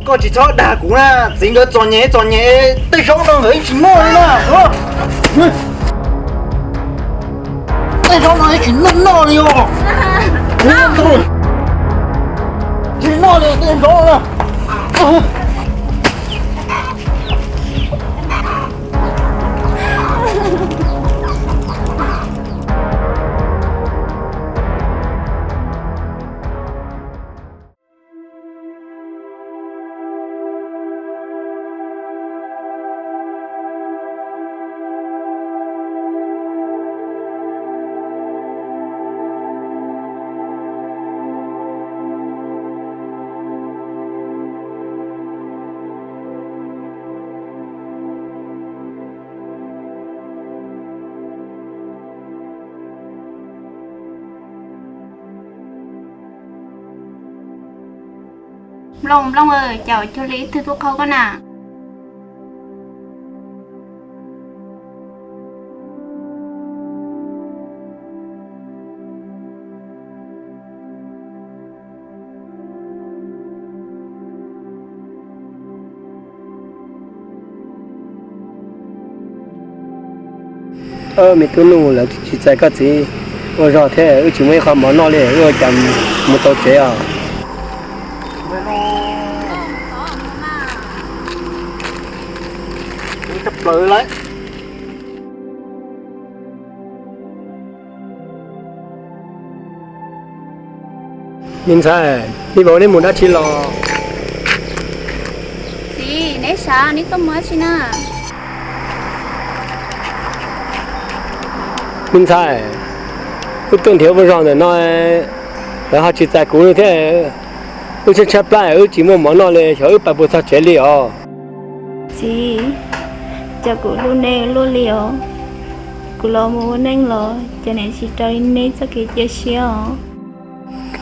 Koj tsis txhob dag kuv na, txiv nkawd txom nyem txom nyem, tej zaub no nkawd tsis noj li na. Tej zaub no tsis noj noj li os. Tsis noj li tej zaub no. Nplooj, Nplooj, cas ua cuag li ib tug tub qhau koj na? Me tub Nuj, lawv tsis txais koj txiv, ua zog thiab wb tsis muaj ib qho mov noj li, wb ua cas mus tau tsev os? Me ntxhais, me vauv neb mus dab tsi los? Txiv, neb sav, neb tuaj mus dab tsi na? Me ntxhais, wb tuaj nrhiav ua zog ntawm no, lawv ho tsis txais kuv thiab. Wb tshaib tshaib plab, wb tsis muaj mov noj li, xyov wb pais puas txog tsev li os. Txiv, cas kuv hlub neb luaj li os. Kuv los mus ua neej los cas niam tsis raws li neb txoj kev cia siab os.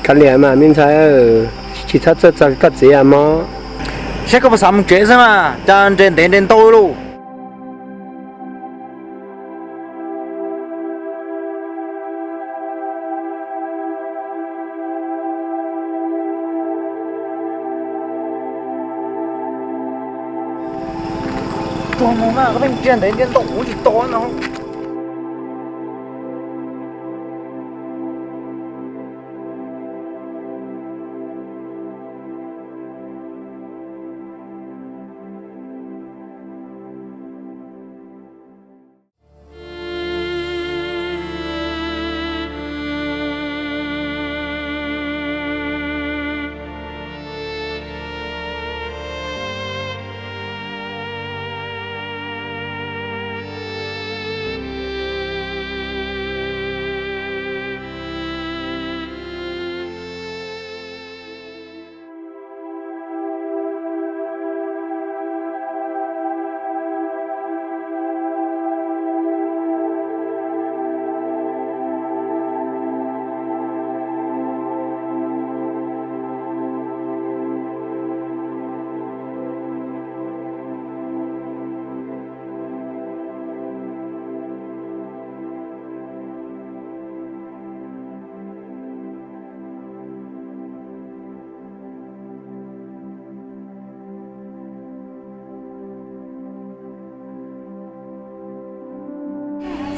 Kav liam mas me ntxhais, tsis txhob txhawj txog koj txiv mog. Saib koj puas xav mus tsev xwb mas, cas nres ntev nres ntau lauj. Tuag mus mas, koj pheej ntsia ntev ntsia ntau kuv tsis tau no.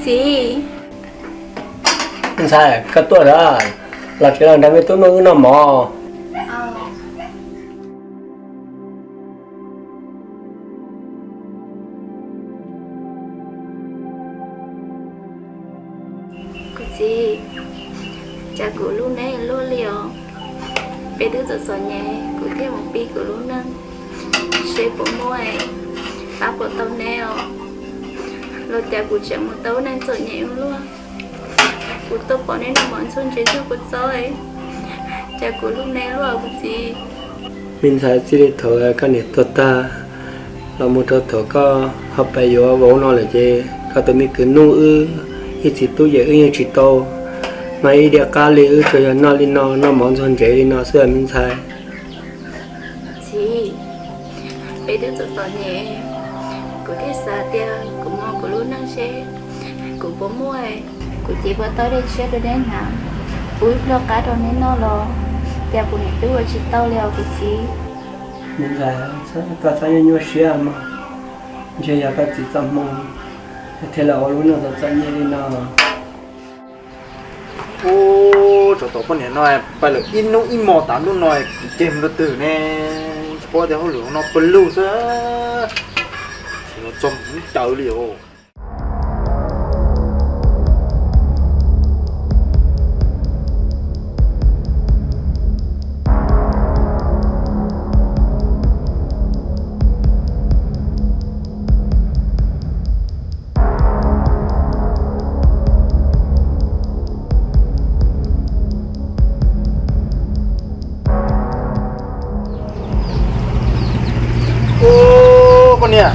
Txiv. Ntxhais, koj tuaj lawm, los tsev los nrog me tub Nuj wb noj mov. Kuv txiv, cas kuv hlub neb luaj li os. Peb twb txom txom nyem, kuv thiaj mus pib kuv lub neej, seb puas muaj, pab puas tau neb os. Los cas kuv tseem mus tau neej txom nyem ua luaj. Kuv tuaj pom neb noj mov ntxuag ntsev txog kuv txob, cas kuv hlub neb luaj kuv txiv. Me ntxhais, txij li thaum koj niam tuag tag los mus rau thaum koj ho pais yuav vauv no lawm ces koj tus me kwv Nuj wb ib txiv tub yawm wb yeej tsis tau noj ib diav qab li, wb tsuas yog noj li no, noj mov ntxuag ntsev li no xwb me ntxhais. Txiv, peb twb txom txom nyem, kuv thiaj xav tias kuv mus kuv lub neej seb kuv puas muaj, kuv cev puas tau dej tshiab rau neb hnav, ua ib pluag qab rau neb noj los cas kuv niam twb ua tsis tau li os kuv txiv. Ntxawm, koj txhob nyuaj nyuaj siab mog, ntshe yog koj txiv txoj hmoo thiaj li ua lub neej txom txom nyem li no. Ub, tsov tom poj niam no pais lawm ib hnub ib hmos tas hnub no, kuv ceg mus rau twg ne? Tsis paub tias hauj lwm no pawg lug xwb, tsis los txog mus caw li os. Ub, koj niam,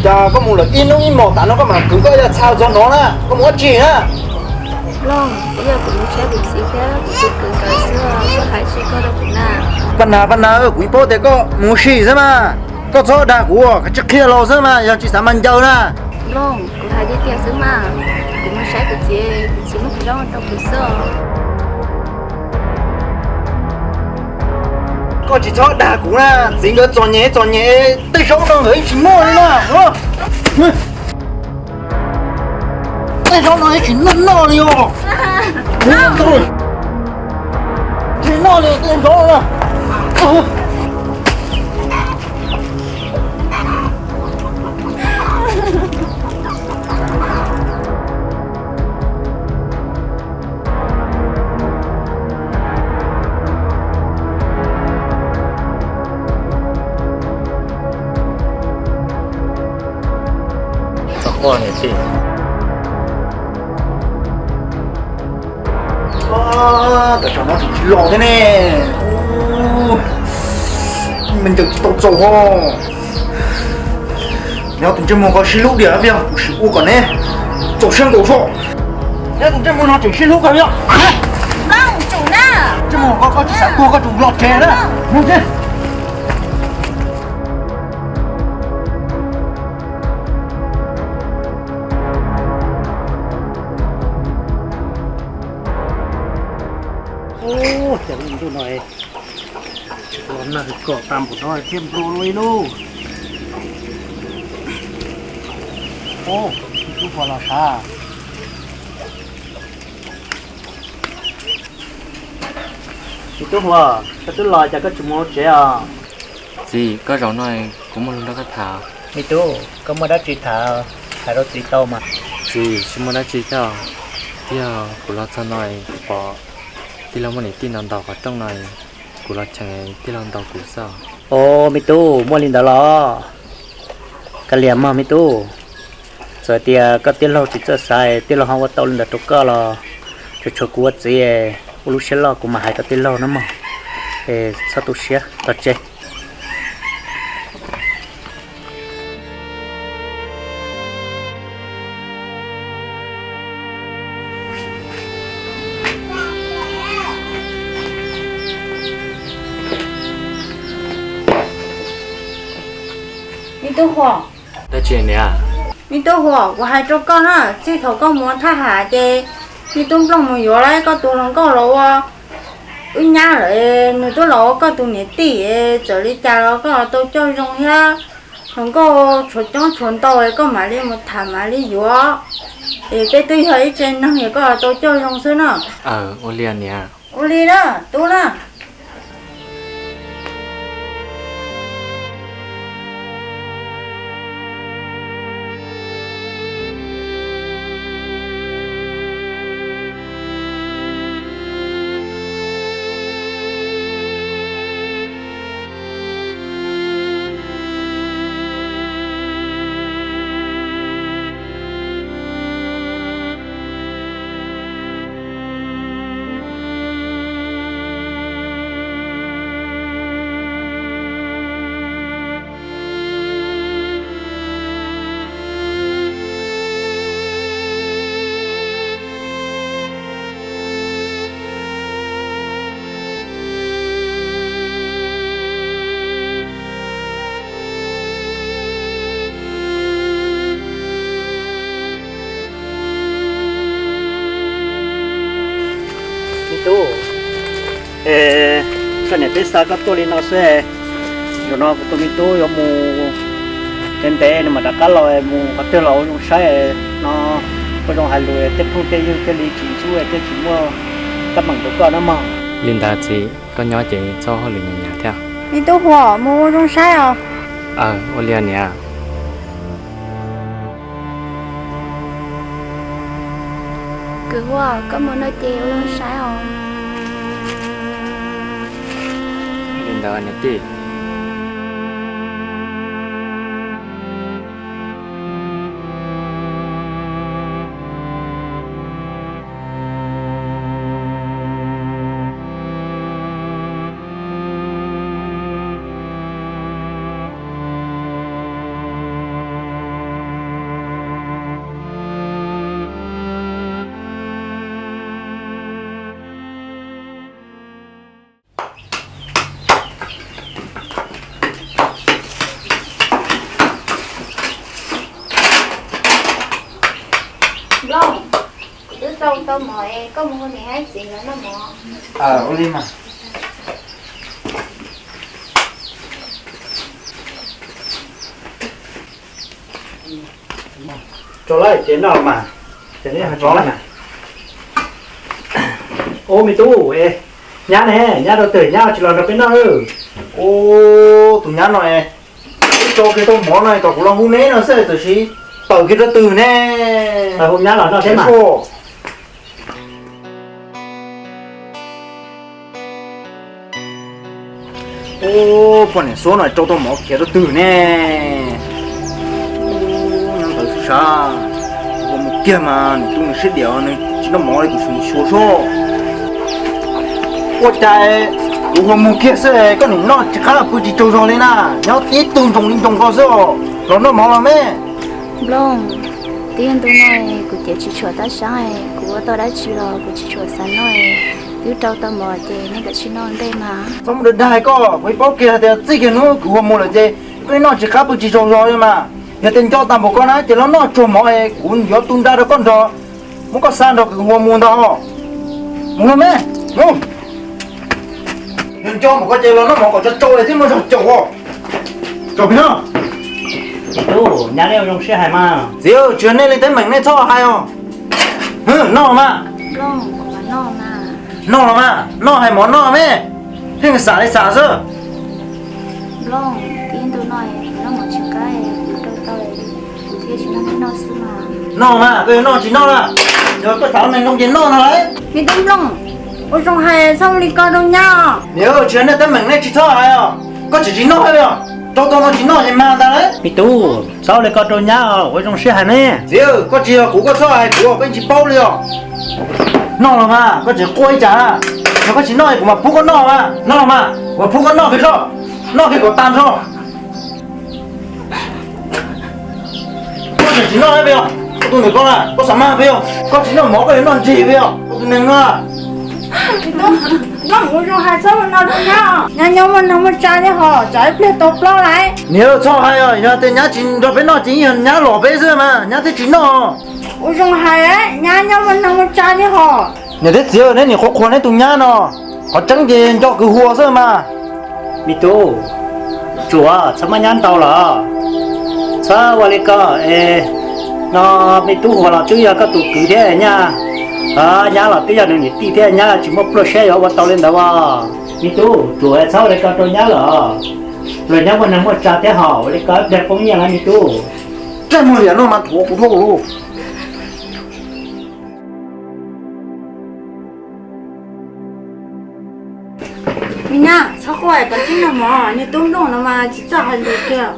cas koj mus lawm ib hnub ib hmos tas no koj mam kwv koj yaj txha txog no na, koj mus ua dab tsi na? Looj, yog kuv mus saib kuv txiv thiab kuv tus kwv nkawd xwb, koj hais tsis koj rau kuv na. Paj Nas, Paj Nas, kuv yeej paub tias koj mus ua si xwb mas, koj txhob dag kuv, koj tsis qhia los xwb mas, yog tsis xav mas ncaws na. Looj, kuv hais tiag tiag xwb mas, kuv mus saib kuv txiv, kuv txiv muab kuv zaub rau kuv xwb. Koj tsis txhob dag kuv na, txiv nkawd txom nyem txom nyem, tej zaub no nkawd yeej tsis noj li na. Tej zaub no yeej tsis noj noj li os. Tsis noj li tej zaub no. Txhob quaj niam tij. Tam sim no tseem tsis los thiab ne. Me ncaws tsis tau txaus ho. Nyob tus ntsej muag ko sib hlub diam, kuv sim ua kom neb txaus siab nkaus so. Nyob tus ntsej muag no tseem sib hlub kawg li. Ntsej muag ko koj tsis xav tuag koj tsuas los tsev na. Ub, cas lub ntuj no los nag kom tas npaum no thiab nplua luaj ib lub. Ub, tub Huas los sav. Me tub Huas, koj twb los cas koj tsis mus tsev os? Txiv, koj zaum no kuv muaj lus nrog koj tham. Me tub, koj muaj dab tsi tham, hais rau txiv tau mas. Txiv, tsis muaj dab tsi thiab, yog kuv los txog no kuv pom tij laug muaj niam tij ntaus ntaus qhov rooj no, kuv los cheem tij laug ntaus kuv xwb. Os me tub, muaj li ntawd los? Kav liam mog me tub, txawm tias koj tij laug tsis txawj xav, tij laug ho ua tau li ntawd rau koj los tsuas tshuav kuv ua txiv, ua lub siab loj kuv mam hais rau tij laug na mog. Es txhob tu siab, los tsev. Me tub Huas. Dab tsi niam? Me tub Huas, kuv hais rau koj na, txij thaum koj mus thaj ham ces me tub Nplooj mus yuav lawm koj tus hluas nkauj los ua wb nyab lawm, nws twb los ua koj tus niam tij, txawm li cas los koj tau coj zoo thiab. Hluas nkauj tshuav coob tshuav ntau, koj mam li mus tham mam li yuav. Es peb twb yog ib tsev neeg, koj tau coj zoo xwb na. Aw, ua li niam. Ua li na tub na. Me tub, koj niam peb xa koj tuaj li no xwb, Zaum no kuv tus me tub yuav mus ntev ntev nws mam rov qab los, mus qhov twg los ua zoo saib no, ua zoo hais lus, tej phooj tej ywg thiaj li tsis ntxub thiaj tsis muaj teeb meem rau koj na mog. Li ntawd txiv, koj nyob ces txhob hauj lwm nyav nyav thiab. Me tub Huas, mus ua zoo saib os. Aw, ua li niam. Kwv Huas, koj mus no ces ua zoo saib os. Li ntawd niam tij. Nplooj, kuv twb rau tau mov es koj mus hu niam thiab txiv los noj mov. Ua li mas. Tso lawm ces noj mas. Ua me tub, nyab ne, nyab rau twg nyab tsis los nrog peb noj? Ub, tus nyab no es, wb tso kiag tau mov no kom kuv los hu neb no xwb, txawm sis tawm kiag rau twg ne. Hu nyab los noj thiab mas. Ub, poj niam Suab no rau tau mov khiav rau twg ne? Ub, nyob ntawd xwb sav. Ua mus kiag mas nws tu nws siab diam, nws tsis noj mov li kuv xyuas xyuas soj. Ua cas kuv hu mus kiag xwb koj nim noj tsis qab pw tsis tsaug zog li na, nyob tib tug ntsoos li ntsoos ko xwb os. Los noj mov los me. Nplooj, twb yog ntu no kuv cev tsis tshua tab sab, kuv ua tau dab tsi los kuv tsis tshua xav noj. Twb rau tau mov ces nej kav tsij noj ntej mas. Txhob mus dag dag koj, kuv paub kiag tias txij kiag hnub kuv hu mus lawm ces koj noj tsis qab pw tsis tsaug zog li mas. Yog tias nco tag npaum koj na ces los noj tsuag mov es kuv yuav tu nra rau koj nrog, muab koj xa nrog kuv hu mus ntag. Mus los me, mus. Yog nco npaum koj ces los noj mov kom tsau tsau thiab muaj zog caum os. Tso pem no. Tub, nyab nej ua zoo siab hais mas. Txiv, tsis yog nej li teeb meem nej txhob hais os. Noj mas. Noj los mas, noj hais mov noj me. Pheej xav li xav xwb. Noj mas, koj yuav noj tsis noj na? Yog koj xav neeg zoo ces noj no lauj. Me tub Nplooj, ua zoo hais txhob ua li ko rau nyab os. Niam, tsis yog nej teeb meem nej tsis txhob hais os. Koj tseem tsis noj thiab os. Rau tau no tsis noj ces mag ntag lauj. Me tub, txhob ua li ko rau nyab os, ua zoo siab hais ne. Txiv, koj tsis yog kuv koj txhob hais kuv, peb tsis paub li os. Noj los mas, koj tseem quaj ib tsam na. Yog koj tsis noj kuv mam pub koj noj mas. Noj los mas, kuv mam pub koj noj kiag tso. Noj kiag kom tag nrho. Koj tseem tsis noj peb os, koj tus ntawm koj na, koj xav mag peb os, koj tsis noj mov koj yuav noj ntsig peb os, koj tus neeg no. Noj ua zoo hais txhob ua no rau nyab, nyab nyob muaj neeg muaj tsa thiab hos, tsam ib pliag tau plaub lawm. Niam, txhob hais os, yog tias nyab tsis nrog peb noj ces yog nyab los peb xwb mas, nyab thiaj tsis noj. Ua zoo hais, nyab nyob muaj neeg muaj tsa thiab hos. Niam thiab txiv, neb nim qhuav qhuas neb tus nyab no, qhov tseeb ces nco kwv Huas xwb mas. Me tub, tsuav txhob maj nyab ntau los, txhob ua li ko es no, me tub Huas los twb yog koj tus kwv thiab nyab, nyab los twb yog nws niam tij thiab, nyab tsis muaj pluaj siab yuav ua tau li ntawd as. Me tub, tsuav txhob ua li ko rau nyab los, luag nyob muaj neeg muaj tsa thiab hos, ua li ko ib pliag poob nyiaj lawm me tub. Txaj muag liam no mas thuav kuv dhau lawm. Me nyab, txhob quaj, kav tsij noj mov, niag tub Nplooj no mas tsis txawj hais lus kiag.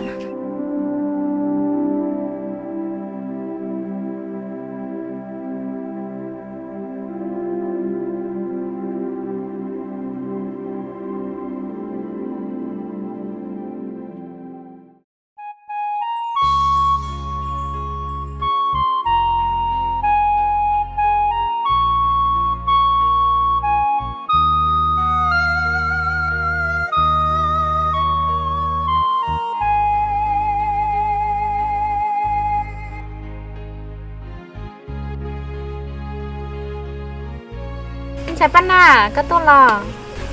Ntxhais Paj Nag, koj tuaj los?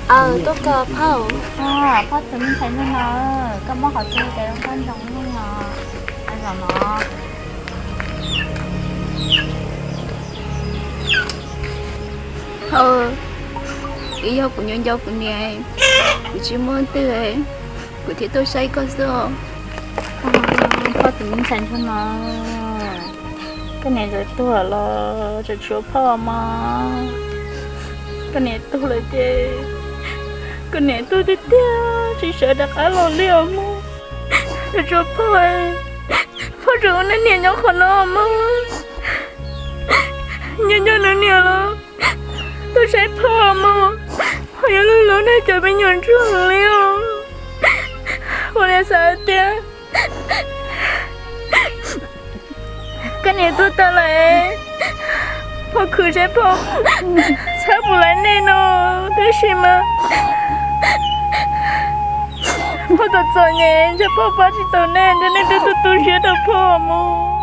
Tuaj kawg phauj. Phauj tus me ntxhais nug no, koj muab qhov twg cov zoo nkauj ntsoov nug no, zaum no. Phauj, twb yog kuv nco nco kuv niam, kuv tsis muaj twg, kuv thiaj tuaj saib koj xwb. Phauj tus me ntxhais ntsuag no, koj niam tseem tuag los tseem tshuav phauj mog. Koj niam tuag lawm ces koj niam tuag tiag tiag tsis sawv rov qab los li os mog. Tseem tshuav phauj, phauj tseem ua niam nyob qhov no mog. Nco nco nws niam los tuaj saib phauj mog. Phauj yuav luag luag nej cov me nyuam ntsuag li os. Ua li xav tias koj niam tuag tas lawm, phauj khwv saib phauj txhawb puas laib nej no, tab sis mas phauj txom txom nyem ntshe phauj pab tsis tau nej, ntshe nej twb tu tu siab rau phauj mog.